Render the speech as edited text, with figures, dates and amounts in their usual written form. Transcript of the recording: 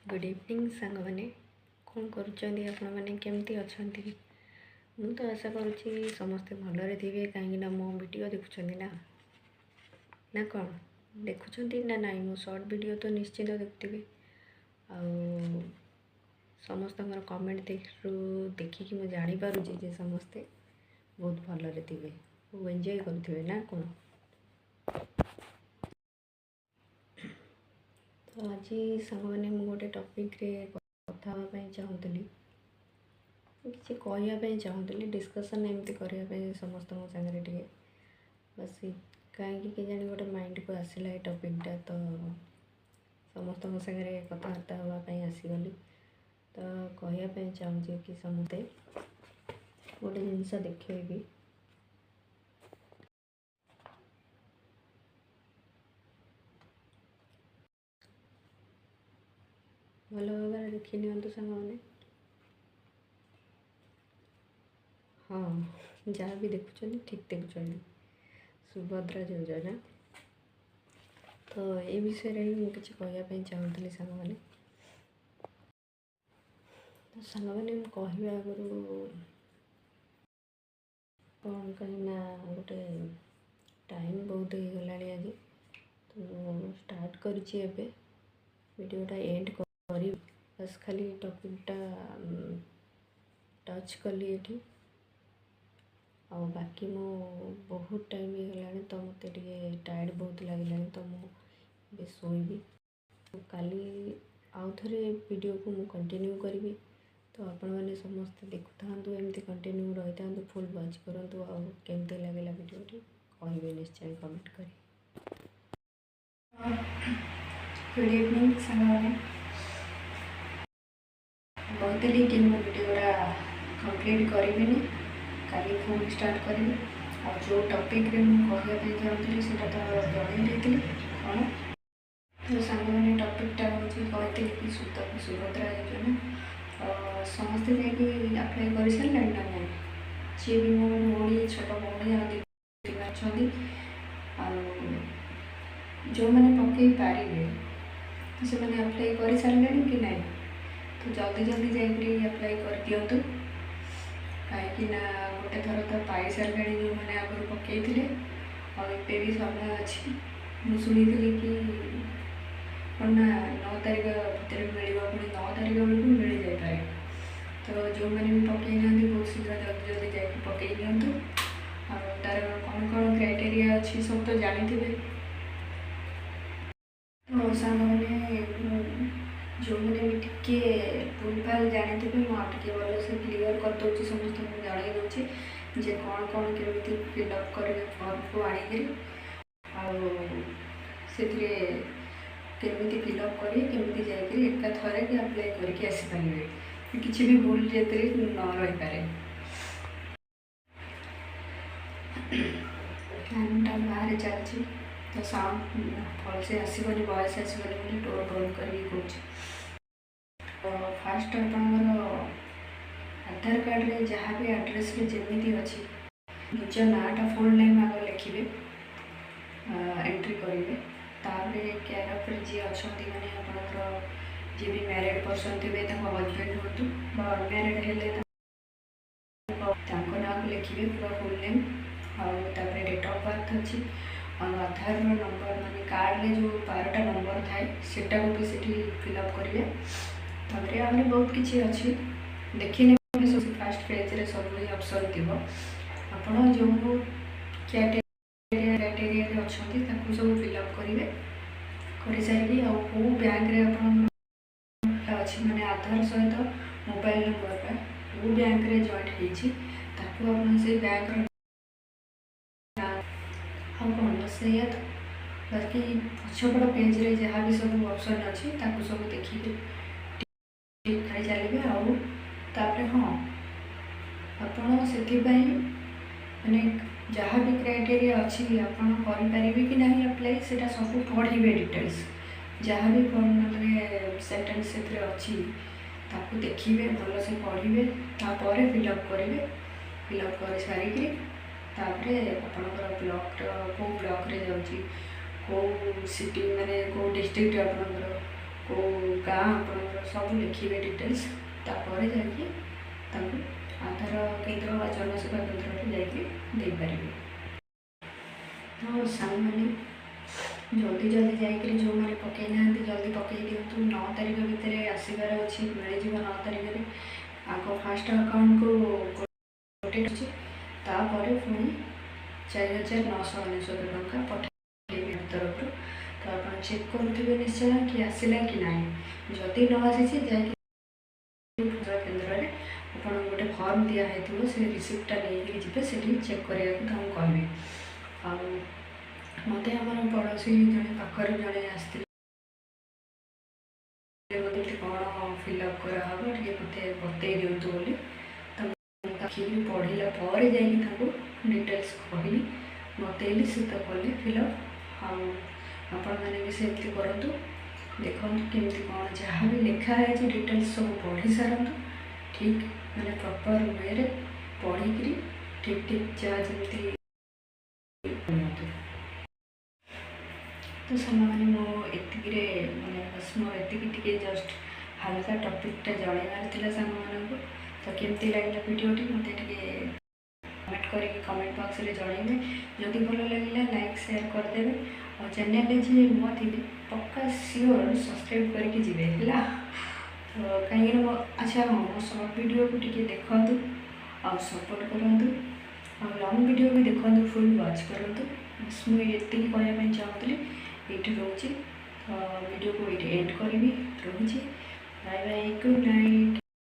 Good evening ସାଙ୍ଗମାନେ। କ'ଣ କରୁଛନ୍ତି ଆପଣମାନେ? କେମିତି ଅଛନ୍ତି? ମୁଁ ତ ଆଶା କରୁଛି ସମସ୍ତେ ଭଲରେ ଥିବେ, କାହିଁକିନା ମୋ ଭିଡ଼ିଓ ଦେଖୁଛନ୍ତି ନା ନା କ'ଣ ଦେଖୁଛନ୍ତି ନା ନାଇଁ? ମୋ ସର୍ଟ ଭିଡ଼ିଓ ତ ନିଶ୍ଚିତ ଦେଖୁଥିବେ। ଆଉ ସମସ୍ତଙ୍କର କମେଣ୍ଟ ଦେଖିକି ମୁଁ ଜାଣିପାରୁଛି ଯେ ସମସ୍ତେ ବହୁତ ଭଲରେ ଥିବେ, ଏନ୍ଜୟ କରୁଥିବେ ନା କ'ଣ? ତ ଆଜି ସାଙ୍ଗମାନେ, ମୁଁ ଗୋଟେ ଟପିକ୍ରେ କଥା ହେବା ପାଇଁ ଚାହୁଁଥିଲି, କିଛି କହିବା ପାଇଁ ଚାହୁଁଥିଲି, ଡିସ୍କସନ୍ ଏମିତି କରିବା ପାଇଁ ସମସ୍ତଙ୍କ ସାଙ୍ଗରେ ଟିକେ ବାସ୍। କାହିଁକି କେଜାଣି ଗୋଟେ ମାଇଣ୍ଡକୁ ଆସିଲା ଏ ଟପିକ୍ଟା, ତ ସମସ୍ତଙ୍କ ସାଙ୍ଗରେ କଥାବାର୍ତ୍ତା ହେବା ପାଇଁ ଆସିଗଲି। ତ କହିବା ପାଇଁ ଚାହୁଁଛି କି ସମସ୍ତେ, ଗୋଟେ ଜିନିଷ ଦେଖେଇବି। ଭଲ ଭାବରେ ଦେଖି ନିଅନ୍ତୁ ସାଙ୍ଗମାନେ। ହଁ, ଯାହା ବି ଦେଖୁଛନ୍ତି ଠିକ୍ ଦେଖୁଛନ୍ତି, ସୁଭଦ୍ରା ଯୋଜନା। ତ ଏ ବିଷୟରେ ହିଁ ମୁଁ କିଛି କହିବା ପାଇଁ ଚାହୁଁଥିଲି ସାଙ୍ଗମାନେ। ତ ସାଙ୍ଗମାନେ, ମୁଁ କହିବା ଆଗରୁ କ'ଣ, କାହିଁକିନା ଗୋଟେ ଟାଇମ୍ ବହୁତ ହେଇଗଲାଣି ଆଜି, ତ ମୁଁ ଷ୍ଟାର୍ଟ କରିଛି ଏବେ, ଭିଡ଼ିଓଟା ଏଣ୍ଡ କରିବି। ବାସ୍ ଖାଲି ଟପିକ୍ଟା ଟଚ୍ କଲି ଏଠି, ଆଉ ବାକି ମୁଁ ବହୁତ ଟାଇମ୍ ହେଇଗଲାଣି, ତ ମୋତେ ଟିକେ ଟାୟାର୍ଡ଼ ବହୁତ ଲାଗିଲାଣି, ତ ମୁଁ ଏବେ ଶୋଇବି। କାଲି ଆଉ ଥରେ ଭିଡ଼ିଓକୁ ମୁଁ କଣ୍ଟିନ୍ୟୁ କରିବି। ତ ଆପଣମାନେ ସମସ୍ତେ ଦେଖୁଥାନ୍ତୁ, ଏମିତି କଣ୍ଟିନ୍ୟୁ ରହିଥାନ୍ତୁ, ଫୁଲ୍ ୱାଚ୍ କରନ୍ତୁ, ଆଉ କେମିତି ଲାଗିଲା ଭିଡ଼ିଓଟି କହିବେ ନିଶ୍ଚୟ କମେଣ୍ଟ କରି। ଗୁଡ଼୍ ଇଭିନିଂ ସାଙ୍ଗମାନେ। କହୁଥିଲି କି ମୁଁ ଭିଡ଼ିଓଟା କମ୍ପ୍ଲିଟ୍ କରିବିନି, କାଲି ପୁଣି ଷ୍ଟାର୍ଟ କରିବି। ଆଉ ଯେଉଁ ଟପିକ୍ରେ ମୁଁ କହିବା ପାଇଁ ଚାହୁଁଥିଲି, ସେଇଟା ତ ଜଣେଇ ଦେଇଥିଲି କ'ଣ। ତ ସାଙ୍ଗମାନେ, ଟପିକ୍ଟା ହେଉଛି, କହିଥିଲି କି ସୁଭଦ୍ରା ଯୋଜନା ସମସ୍ତେ ଯାଇକି ଆପ୍ଲାଏ କରିସାରିଲେଣି ନା ନାହିଁ? ଯିଏ ବି ମୋ ଭଉଣୀ, ଛୋଟ ଭଉଣୀ ଆଉ ଦିଦି ଅଛନ୍ତି, ଆଉ ଯେଉଁମାନେ ପକାଇ ପାରିବେ, ତ ସେମାନେ ଆପ୍ଲାଏ କରିସାରିଲେଣି କି ନାହିଁ? ତ ଜଲ୍ଦି ଜଲ୍ଦି ଯାଇକରି ଆପ୍ଲାଏ କରିଦିଅନ୍ତୁ, କାହିଁକି ନା ଗୋଟେ ଥର ତ ପାଇସାରିଲେଣି ଯେଉଁମାନେ ଆଗରୁ ପକାଇଥିଲେ, ଆଉ ଏବେ ବି ସମୟ ଅଛି। ମୁଁ ଶୁଣିଥିଲି କି କ'ଣ ନା 9 ତାରିଖ ଭିତରେ ମିଳିବ, ପୁଣି 9 ତାରିଖ ବେଳକୁ ମିଳିଯାଇପାରେ। ତ ଯେଉଁମାନେ ବି ପକାଇ ନାହାନ୍ତି, ବହୁତ ଶୀଘ୍ର ଜଲ୍ଦି ଜଲ୍ଦି ଯାଇକି ପକାଇ ଦିଅନ୍ତୁ। ଆଉ ତା'ର କ'ଣ କ'ଣ କ୍ରାଇଟେରିଆ ଅଛି, ସବୁ ତ ଜାଣିଥିବେ। ତ ସାଙ୍ଗମାନେ, ଯେଉଁମାନେ ବି ଟିକେ ଭୁଲଭାଲ ଜାଣିଥିବେ, ମୁଁ ଆଉ ଟିକେ ଭଲସେ କ୍ଲିଅର୍ କରିଦେଉଛି, ସମସ୍ତଙ୍କୁ ଜଣାଇ ଦେଉଛି ଯେ କ'ଣ କ'ଣ କେମିତି ଫିଲ୍ଅପ୍ କରିବେ ଫର୍ମକୁ ଆଣିକିରି, ଆଉ ସେଥିରେ କେମିତି ଫିଲ୍ଅପ୍ କରି କେମିତି ଯାଇକିରି ଏକାଥରକେ ଆପ୍ଲାଏ କରିକି ଆସିପାରିବେ, କିଛି ବି ଭୁଲ ଯେଥିରେ ନ ରହିପାରେ। ଫ୍ୟାନ୍ଟା ବାହାରେ ଚାଲିଛି, ତ ସାଉଣ୍ଡ ଭଲସେ ଆସିବନି, ଭଏସ୍ ଆସିବନି ବୋଲି ଡୋର୍ ବନ୍ଦ କରିକି କହୁଛି। ତ ଫାଷ୍ଟ ଆପଣଙ୍କର ଆଧାର କାର୍ଡ଼ରେ ଯାହା ବି ଆଡ୍ରେସ୍ରେ ଯେମିତି ଅଛି, ନିଜ ନାଁଟା ଫୁଲ୍ ନେମ୍ ଆଗ ଲେଖିବେ, ଏଣ୍ଟ୍ରି କରିବେ। ତାପରେ କେୟାର ଅଫ୍ରେ ଯିଏ ଅଛନ୍ତି, ମାନେ ଆପଣଙ୍କର ଯିଏ ବି ମ୍ୟାରିଡ଼୍ ପର୍ସନ୍ ଥିବେ, ତାଙ୍କ ହଜବେଣ୍ଡ ହୁଅନ୍ତୁ ବା ଅନମ୍ୟାରିଡ଼୍ ହେଲେ ତାଙ୍କ ନାଁକୁ ଲେଖିବେ ପୁରା ଫୁଲ୍ ନେମ୍। ଆଉ ତାପରେ ଡେଟ୍ ଅଫ୍ ବାର୍ଥ ଅଛି, ଆଉ ଆଧାରର ନମ୍ବର, ମାନେ କାର୍ଡ଼ରେ ଯେଉଁ 12ଟା ନମ୍ବର ଥାଏ, ସେଟାକୁ ବି ସେଠି ଫିଲ୍ଅପ୍ କରିବେ। ତାପରେ ଆହୁରି ବହୁତ କିଛି ଅଛି, ଦେଖିନେବେ ସବୁ। ଫାଷ୍ଟ ପେଜ୍ରେ ସବୁ ହିଁ ଅପସନ୍ ଥିବ। ଆପଣ ଯେଉଁ କ୍ରାଇଟେରିଆରେ ଅଛନ୍ତି, ତାକୁ ସବୁ ଫିଲ୍ଅପ୍ କରିବେ। କରିସାରିକି ଆଉ କେଉଁ ବ୍ୟାଙ୍କରେ ଆପଣଙ୍କର ଅଛି, ମାନେ ଆଧାର ସହିତ ମୋବାଇଲ ନମ୍ବରଟା କେଉଁ ବ୍ୟାଙ୍କରେ ଜଏଣ୍ଟ ହେଇଛି, ତାକୁ ଆପଣ ସେଇ ବ୍ୟାଙ୍କର ନାଁ, ଆଉ କ'ଣ, ବାସ୍ ସେଇଆ ତ। ବାକି ପଛପଟ ପେଜ୍ରେ ଯାହା ବି ସବୁ ଅପସନ୍ ଅଛି, ତାକୁ ସବୁ ଦେଖିକି ଠିକ୍ କରି ଚାଲିବେ। ଆଉ ତାପରେ ହଁ, ଆପଣ ସେଥିପାଇଁ ମାନେ ଯାହା ବି କ୍ରାଇଟେରିଆ ଅଛି, ଆପଣ କରିପାରିବେ କି ନାହିଁ ଆପ୍ଲାଏ, ସେଇଟା ସବୁ ପଢ଼ିବେ ଡିଟେଲ୍ସ। ଯାହା ବି ମାନେ ସେଣ୍ଟେନ୍ସ ସେଥିରେ ଅଛି, ତାକୁ ଦେଖିବେ, ଭଲସେ ପଢ଼ିବେ, ତାପରେ ଫିଲ୍ଅପ୍ କରିବେ। ଫିଲ୍ଅପ୍ କରିସାରିକିରି ତାପରେ ଆପଣଙ୍କର ବ୍ଲକ୍ର, କେଉଁ ବ୍ଲକ୍ରେ ଯାଉଛି, କେଉଁ ସିଟି, ମାନେ କେଉଁ ଡିଷ୍ଟ୍ରିକ୍ଟରେ ଆପଣଙ୍କର, କେଉଁ ଗାଁ ଆପଣଙ୍କର ସବୁ ଲେଖିବେ ଡିଟେଲ୍ସ। ତାପରେ ଯାଇକି ତାଙ୍କୁ ଆଧାର କେନ୍ଦ୍ର ବା ଜନସେବା କେନ୍ଦ୍ରରେ ଯାଇକି ଦେଇପାରିବେ। ତ ସାଙ୍ଗମାନେ, ଜଲ୍ଦି ଜଲ୍ଦି ଯାଇକରି ଯେଉଁମାନେ ପକାଇ ନାହାନ୍ତି, ଜଲ୍ଦି ପକାଇ ଦିଅନ୍ତୁ। 9 ତାରିଖ ଭିତରେ ଆସିବାର ଅଛି, ମିଳିଯିବ 9 ତାରିଖରେ। ଆଗ ଫାଷ୍ଟ ଆକାଉଣ୍ଟକୁ ଗୋଟେ ଅଛି, ତାପରେ ପୁଣି 4999 ଟଙ୍କା ପଠାଇବେ ତରଫରୁ। ତ ଆପଣ ଚେକ୍ କରୁଥିବେ ନିଶ୍ଚୟ କି ଆସିଲା କି ନାହିଁ। ଯଦି ନ ଆସିଛି, ଯାଇକି କେନ୍ଦ୍ରରେ ଆପଣଙ୍କୁ ଗୋଟେ ଫର୍ମ ଦିଆହେଇଥିବ, ସେ ରିସିପ୍ଟଟା ନେଇକିରି ଯିବେ, ସେଠି ଚେକ୍ କରିବାକୁ ତାଙ୍କୁ କହିବେ। ଆଉ ମୋତେ ଆମର ପଡ଼ୋଶୀ ଜଣେ, ପାଖରେ ଜଣେ ଆସିଥିଲେ, ମୋତେ ଏମିତି କ'ଣ ଫିଲ୍ଅପ୍ କରାହେବ ଟିକେ ମୋତେ ବତେଇ ଦିଅନ୍ତୁ ବୋଲି। ତ ମୁଁ ଦେଖିକିରି ପଢ଼ିଲା ପରେ ଯାଇକି ତାଙ୍କୁ ଡିଟେଲ୍ସ କହିଲି, ବତେଇଲି, ସେ ତ କଲେ ଫିଲ୍ଅପ୍। ଆଉ ଆପଣମାନେ ବି ସେମିତି କରନ୍ତୁ। ଦେଖନ୍ତୁ କେମିତି କ'ଣ ଯାହା ବି ଲେଖା ହେଇଛି, ଡିଟେଲ୍ସ ସବୁ ପଢ଼ି ସାରନ୍ତୁ ଠିକ୍, ମାନେ ପ୍ରପର୍ ୱେରେ ପଢ଼ିକିରି ଠିକ୍ ଠିକ୍ ଯାହା ଯେମିତି ନିଅନ୍ତୁ। ତ ସାଙ୍ଗମାନେ, ମୁଁ ଏତିକିରେ ମାନେ ବାସ୍ ମୋର ଏତିକି ଟିକେ ଜଷ୍ଟ ହାଲକା ଟପିକ୍ଟା ଜଣେଇବାର ଥିଲା ସାଙ୍ଗମାନଙ୍କୁ। ତ କେମିତି ଲାଗିଲା ଭିଡ଼ିଓଟି, ମୋତେ ଟିକେ କମେଣ୍ଟ କରିକି କମେଣ୍ଟ ବକ୍ସରେ ଜଣେଇବେ। ଯଦି ଭଲ ଲାଗିଲା, ଲାଇକ୍ ସେୟାର କରିଦେବେ। ଆଉ ଚ୍ୟାନେଲରେ ଯିଏ ନୂଆ ଥିବେ, ପକ୍କା ସିଓର ସବସ୍କ୍ରାଇବ୍ କରିକି ଯିବେ, ହେଲା ତ? କାହିଁକିନା ମୋ, ଆଚ୍ଛା ହଁ, ମୋ ସର୍ଟ ଭିଡ଼ିଓକୁ ଟିକେ ଦେଖନ୍ତୁ ଆଉ ସପୋର୍ଟ କରନ୍ତୁ, ଆଉ ଲଙ୍ଗ୍ ଭିଡ଼ିଓ ବି ଦେଖନ୍ତୁ, ଫୁଲ୍ ୱାଚ୍ କରନ୍ତୁ। ବାସ୍, ମୁଁ ଏତିକି କହିବା ପାଇଁ ଚାହୁଁଥିଲି। ଏଇଠି ରହୁଛି, ତ ଭିଡ଼ିଓକୁ ଏଇଠି ଏଣ୍ଡ କରିବି। ରହୁଛି, ବାଏ ବାଏ, ଗୁଡ୍ ନାଇଟ୍।